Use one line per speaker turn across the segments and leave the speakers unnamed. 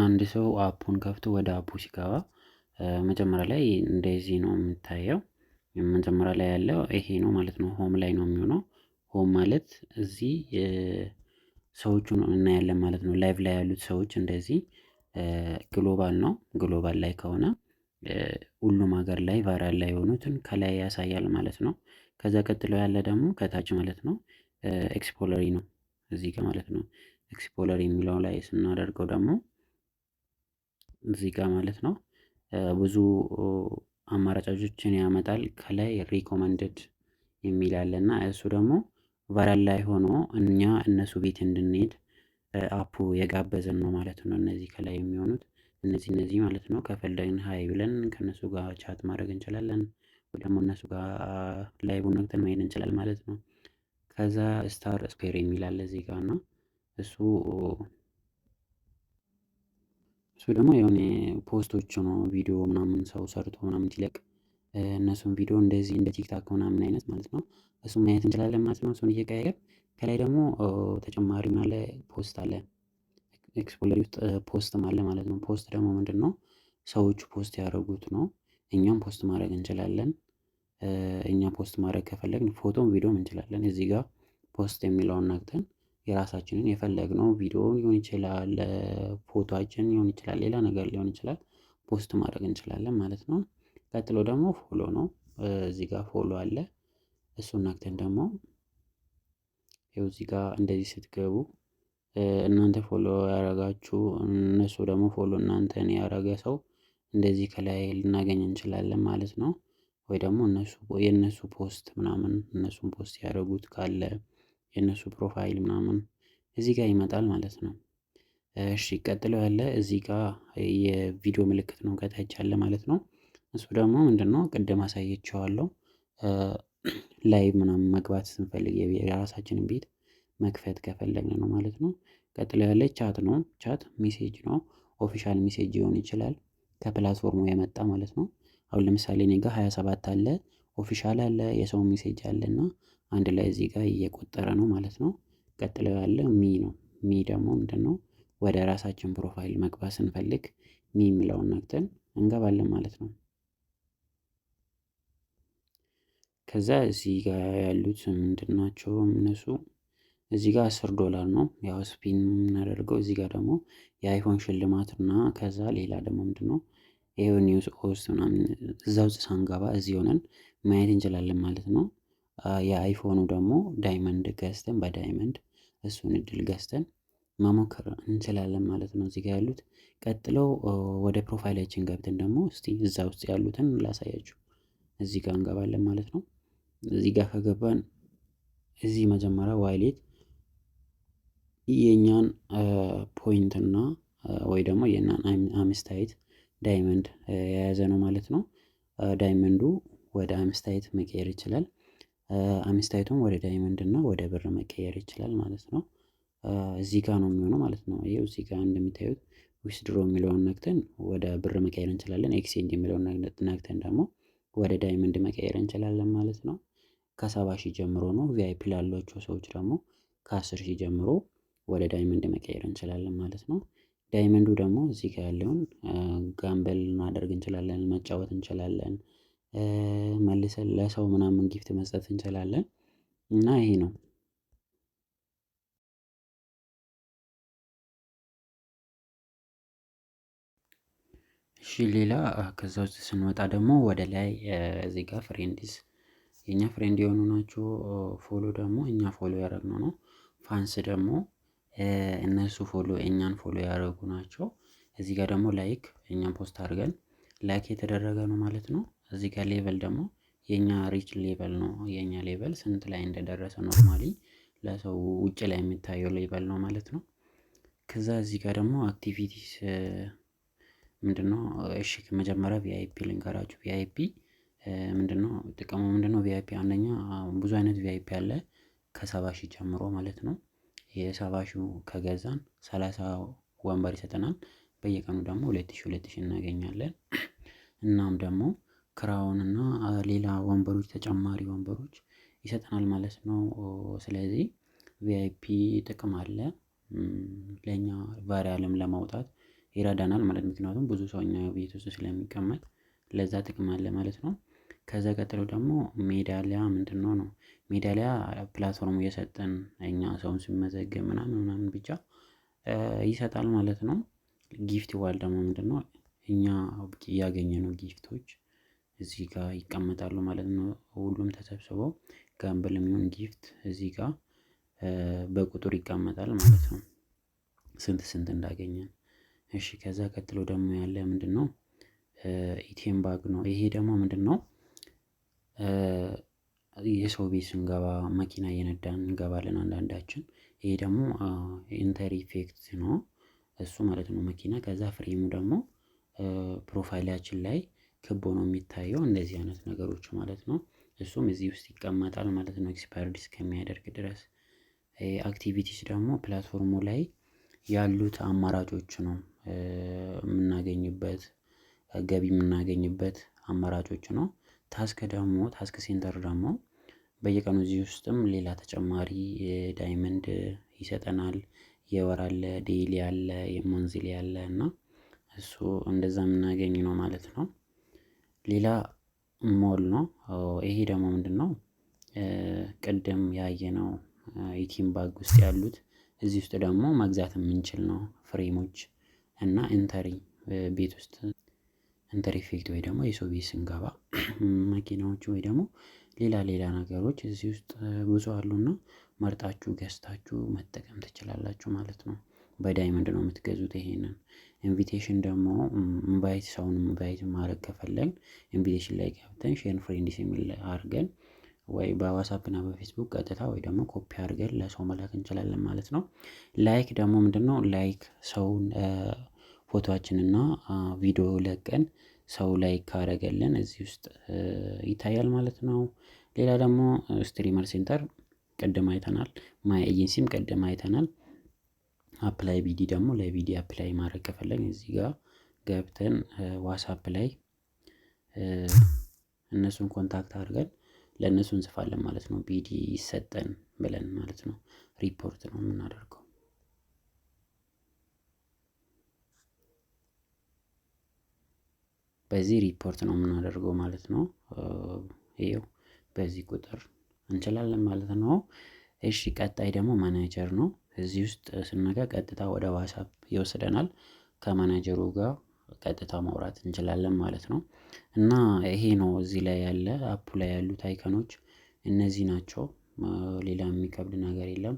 አንድ ሰው app ኡን ከፍቶ ወደ app ኡ ሲገባ መጀመሪያ ላይ እንደዚህ ነው የምታየው። መጀመሪያ ላይ ያለው ይሄ ነው ማለት ነው። Home ላይ ነው የሚሆነው። Home ማለት እዚህ ሰዎቹን እናያለን ማለት ነው። Live ላይ ያሉት ሰዎች እንደዚህ global ነው። Global ላይ ከሆነ ሁሉም ሀገር ላይ viral ላይ የሆኑትን ከላይ ያሳያል ማለት ነው። ከዛ ቀጥሎ ያለ ደግሞ ከታች ማለት ነው explore ነው እዚህ ጋር ማለት ነው። Explore የሚለው ላይ ስናደርገው ደግሞ እዚህ ጋር ማለት ነው ብዙ አማራጮችን ያመጣል። ከላይ recommended የሚል አለ እና እሱ ደግሞ viral ላይ ሆኖ እኛ እነሱ ቤት እንድንሄድ app ኡ የጋበዘን ነው ማለት ነው። እነዚህ ከላይ የሚሆኑት እነዚህ ማለት ነው። ከፈለግን hi ብለን ከእነሱ ጋር chat ማድረግ እንችላለን፣ ወይ ደግሞ እነሱ ጋር live ነክተን መሄድ እንችላለን ማለት ነው። ከዛ star square የሚል አለ እዚህ ጋር እና እሱ ደግሞ የሆነ post ኦች ነው፣ ቪዲዮ ምናምን ሰው ሰርቶ ምናምን ሲለቅ እነሱን ቪዲዮ እንደዚህ እንደ TikTok ምናምን አይነት ማለት ነው። እሱን ማየት እንችላለን ማለት ነው። እሱን እየቀያየር ከላይ ደግሞ ተጨማሪ አለ፣ post አለ። Explore ውስጥ post ም አለ ማለት ነው። Post ደግሞ ምንድነው? ሰዎቹ post ያደረጉት ነው። እኛም post ማድረግ እንችላለን። እኛ post ማድረግ ከፈለግን ፎቶም ቪዲዮም እንችላለን። እዚህ ጋር post የሚለውን ነክተን የራሳችንን የፈለግነው ቪዲዮ ሊሆን ይችላል፣ ፎቶአችን ሊሆን ይችላል፣ ሌላ ነገር ሊሆን ይችላል፣ post ማድረግ እንችላለን ማለት ነው። ቀጥሎ ደግሞ follow ነው። እዚህ ጋር follow አለ። እሱን ነክተን ደግሞ ይኸው እዚህ ጋር እንደዚህ ስትገቡ እናንተ follow ያደረጋችሁ እነሱ ደግሞ follow እናንተን ያደረገ ሰው እንደዚህ ከላይ ልናገኝ እንችላለን ማለት ነው። ወይ ደግሞ እነሱ የእነሱ post ምናምን እነሱን post ያደረጉት ካለ የእነሱ profile ምናምን እዚህ ጋር ይመጣል ማለት ነው። እሺ ቀጥሎ ያለ እዚህ ጋር የቪዲዮ ምልክት ነው ከታች ያለ ማለት ነው። እሱ ደግሞ ምንድነው? ቅድም አሳይቼዋለሁ። Live ምናምን መግባት ስንፈልግ የራሳችንን ቤት መክፈት ከፈለግን ነው ማለት ነው። ቀጥሎ ያለ chat ነው። Chat message ነው። Official message ሊሆን ይችላል፣ ከ platform ኡ የመጣ ማለት ነው። አሁን ለምሳሌ እኔ ጋር 27 አለ፣ official አለ፣ የሰው message አለ እና አንድ ላይ እዚህ ጋር እየቆጠረ ነው ማለት ነው። ቀጥሎ ያለ me ነው። Me ደግሞ ምንድነው? ወደ ራሳችን profile መግባት ስንፈልግ me የሚለውን ነክተን እንገባለን ማለት ነው። ከዛ እዚህ ጋር ያሉት ምንድን ናቸው እነሱ? እዚህ ጋር $10 ነው ያው spin የምናደርገው። እዚህ ጋር ደግሞ የ iPhone ሽልማት እና ከዛ ሌላ ደግሞ ምንድነው? ይሄው news ኦስ ምናምን እዛ ውስጥ ሳንገባ እዚህ ሆነን ማየት እንችላለን ማለት ነው። የ iPhone ኑ ደግሞ diamond ገዝተን በ diamond እሱን እድል ገዝተን መሞከር እንችላለን ማለት ነው። እዚህ ጋር ያሉት ቀጥለው ወደ profile ኣችን ገብተን ደግሞ እስቲ እዛ ውስጥ ያሉትን ላሳያችሁ። እዚህ ጋር እንገባለን ማለት ነው። እዚህ ጋር ከገባን እዚህ መጀመሪያ wallet የኛን point እና ወይ ደግሞ የኛን አምስታይት diamond የያዘ ነው ማለት ነው። Diamond ኡ ወደ አምስታይት መቀየር ይችላል። አምስታይቱም ወደ diamond እና ወደ ብር መቀየር ይችላል ማለት ነው። እዚህ ጋር ነው የሚሆነው ማለት ነው። ይኸው እዚህ ጋር እንደሚታዩት withdraw የሚለውን ነክተን ወደ ብር መቀየር እንችላለን። Exchange የሚለውን ነክተን ደግሞ ወደ diamond መቀየር እንችላለን ማለት ነው። ከ70,000 ጀምሮ ነው። VIP ላሏቸው ሰዎች ደግሞ ከ10,000 ጀምሮ ወደ diamond መቀየር እንችላለን ማለት ነው። Diamond ኡ ደግሞ እዚህ ጋር ያለውን gamble ማድረግ እንችላለን፣ መጫወት እንችላለን፣ መልሰን ለሰው ምናምን gift መስጠት እንችላለን እና ይሄ ነው። እሺ ሌላ ከዛ ውስጥ ስንወጣ ደግሞ ወደ ላይ እዚህ ጋር friends የኛ friend የሆኑ ናቸው። Follow ደግሞ እኛ follow ያደረግነው ነው። Fans ደግሞ እነሱ follow እኛን follow ያደረጉ ናቸው። እዚህ ጋር ደግሞ like እኛን post አድርገን like የተደረገ ነው ማለት ነው። እዚህ ጋር level ደግሞ የኛ reach level ነው። የኛ level ስንት ላይ እንደደረሰ normally ለሰው ውጭ ላይ የሚታየው level ነው ማለት ነው። ከዛ እዚህ ጋር ደግሞ activities ምንድነው? እሺ መጀመሪያ VIP ልንገራችሁ። VIP ምንድነው ጥቅሙ ምንድነው? VIP አንደኛ ብዙ አይነት VIP አለ፣ ከ70,000 ጀምሮ ማለት ነው። የ70,000 ከገዛን 30 ወንበር ይሰጠናል። በየቀኑ ደግሞ 2,000 2,000 እናገኛለን። እናም ደግሞ crown እና ሌላ ወንበሮች ተጨማሪ ወንበሮች ይሰጠናል ማለት ነው። ስለዚህ VIP ጥቅም አለ ለኛ viral ም ለማውጣት ይረዳናል ማለት፣ ምክንያቱም ብዙ ሰው እኛ ቤት ውስጥ ስለሚቀመጥ ለዛ ጥቅም አለ ማለት ነው። ከዛ ቀጥሎ ደግሞ ሜዳሊያ ምንድነው ነው? ሜዳሊያ platform ኡ እየሰጠን እኛ ሰውን ሲመዘገብ ምናምን ምናምን ብቻ ይሰጣል ማለት ነው። Gift wall ደግሞ ምንድነው? እኛ ያገኘነው gift ኦች እዚህ ጋር ይቀመጣሉ ማለት ነው። ሁሉም ተሰብስበው gamble የሚሆን gift እዚህ ጋር በቁጥር ይቀመጣል ማለት ነው። ስንት ስንት እንዳገኘን። እሺ፣ ከዛ ቀጥሎ ደግሞ ያለ ምንድነው? Item bag ነው። ይሄ ደግሞ ምንድነው? የሰው ቤት ስንገባ መኪና እየነዳን እንገባለን አንዳንዳችን። ይሄ ደግሞ entry effect ነው እሱ ማለት ነው፣ መኪና። ከዛ frame ኡ ደግሞ profile ኣችን ላይ ክብ ሆኖ የሚታየው እንደዚህ አይነት ነገሮች ማለት ነው። እሱም እዚህ ውስጥ ይቀመጣል ማለት ነው expired እስከሚያደርግ ድረስ። Activities ደግሞ platform ኡ ላይ ያሉት አማራጮች ነው፣ የምናገኝበት ገቢ የምናገኝበት አማራጮች ነው። Task ደግሞ፣ task center ደግሞ በየቀኑ እዚህ ውስጥም ሌላ ተጨማሪ diamond ይሰጠናል። የወር አለ፣ daily አለ፣ የ monthly አለ እና እሱ እንደዛ የምናገኝ ነው ማለት ነው። ሌላ ሞል ነው። ይሄ ደግሞ ምንድነው? ቅድም ያየነው item bag ውስጥ ያሉት እዚህ ውስጥ ደግሞ መግዛት የምንችል ነው፣ frame ኦች እና entry ቤት ውስጥ entry effect ወይ ደግሞ የሰው ቤት ስንገባ መኪናዎች ወይ ደግሞ ሌላ ሌላ ነገሮች እዚህ ውስጥ ብዙ አሉና መርጣችሁ ገዝታችሁ መጠቀም ትችላላችሁ ማለት ነው። በ diamond ነው የምትገዙት ይሄንን። Invitation ደግሞ invite፣ ሰውን invite ማድረግ ከፈለግን invitation ላይ ገብተን share friends የሚል አድርገን ወይ በዋትስአፕ እና በፌስቡክ ቀጥታ ወይ ደግሞ ኮፒ አድርገን ለሰው መላክ እንችላለን ማለት ነው። Like ደግሞ ምንድነው? Like ሰውን ፎቶአችንና ቪዲዮ ለቀን ሰው like ካረገልን እዚህ ውስጥ ይታያል ማለት ነው። ሌላ ደግሞ streamer center ቅድም አይተናል። My agency ም ቅድም አይተናል። Apply BD ደግሞ ለ BD apply ማድረግ ከፈለግን እዚህ ጋር ገብተን ዋትስአፕ ላይ እነሱን contact አድርገን ለእነሱ እንጽፋለን ማለት ነው። BD ይሰጠን ብለን ማለት ነው። ሪፖርት ነው የምናደርገው። በዚህ ሪፖርት ነው የምናደርገው ማለት ነው። ይኸው በዚህ ቁጥር እንችላለን ማለት ነው። እሺ፣ ቀጣይ ደግሞ ማናጀር ነው። እዚህ ውስጥ ስንነካ ቀጥታ ወደ ዋትስአፕ ይወስደናል። ከማናጀሩ ጋር ቀጥታ ማውራት እንችላለን ማለት ነው። እና ይሄ ነው እዚህ ላይ ያለ app ኡ ላይ ያሉት icon ኦች እነዚህ ናቸው። ሌላ የሚከብድ ነገር የለም።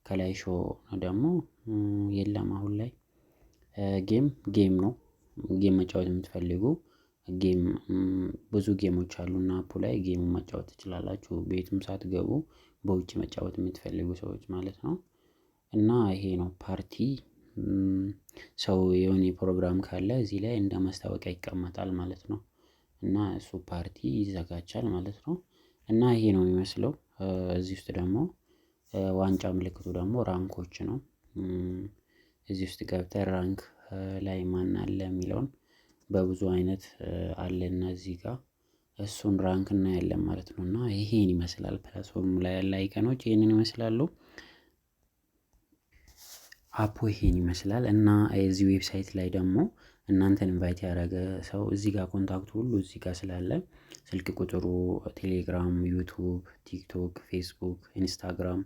ከላይ show ደግሞ የለም አሁን ላይ። Game game ነው። Game መጫወት የምትፈልጉ game ብዙ game ኦች አሉና app ኡ ላይ game ኡን መጫወት ትችላላችሁ። ቤቱም ሳትገቡ በውጭ መጫወት የምትፈልጉ ሰዎች ማለት ነው። እና ይሄ ነው ፓርቲ። ሰው የሆነ ፕሮግራም ካለ እዚህ ላይ እንደ ማስታወቂያ ይቀመጣል ማለት ነው። እና እሱ ፓርቲ ይዘጋጃል ማለት ነው። እና ይሄ ነው የሚመስለው። እዚህ ውስጥ ደግሞ ዋንጫ ምልክቱ ደግሞ rank ኦች ነው። እዚህ ውስጥ ገብተን rank ላይ ማን አለ የሚለውን በብዙ አይነት አለና እዚህ ጋር እሱን rank እናያለን ማለት ነው። እና ይሄን ይመስላል፣ platform ላይ ያለ icon ኦች ይሄንን ይመስላሉ። App ኡ ይሄን ይመስላል። እና እዚህ website ላይ ደግሞ እናንተን invite ያደረገ ሰው እዚህ ጋር contact ኡ ሁሉ እዚህ ጋር ስላለ ስልክ ቁጥሩ፣ ቴሌግራም፣ ዩቱብ፣ ቲክቶክ፣ ፌስቡክ፣ ኢንስታግራም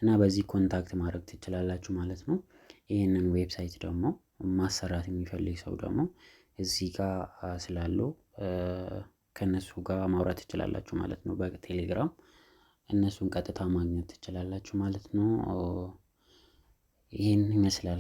እና በዚህ contact ማድረግ ትችላላችሁ ማለት ነው። ይህንን website ደግሞ ማሰራት የሚፈልግ ሰው ደግሞ እዚህ ጋር ስላለው ከእነሱ ጋር ማውራት ትችላላችሁ ማለት ነው። በቴሌግራም እነሱን ቀጥታ ማግኘት ትችላላችሁ ማለት ነው። ይህን ይመስላል።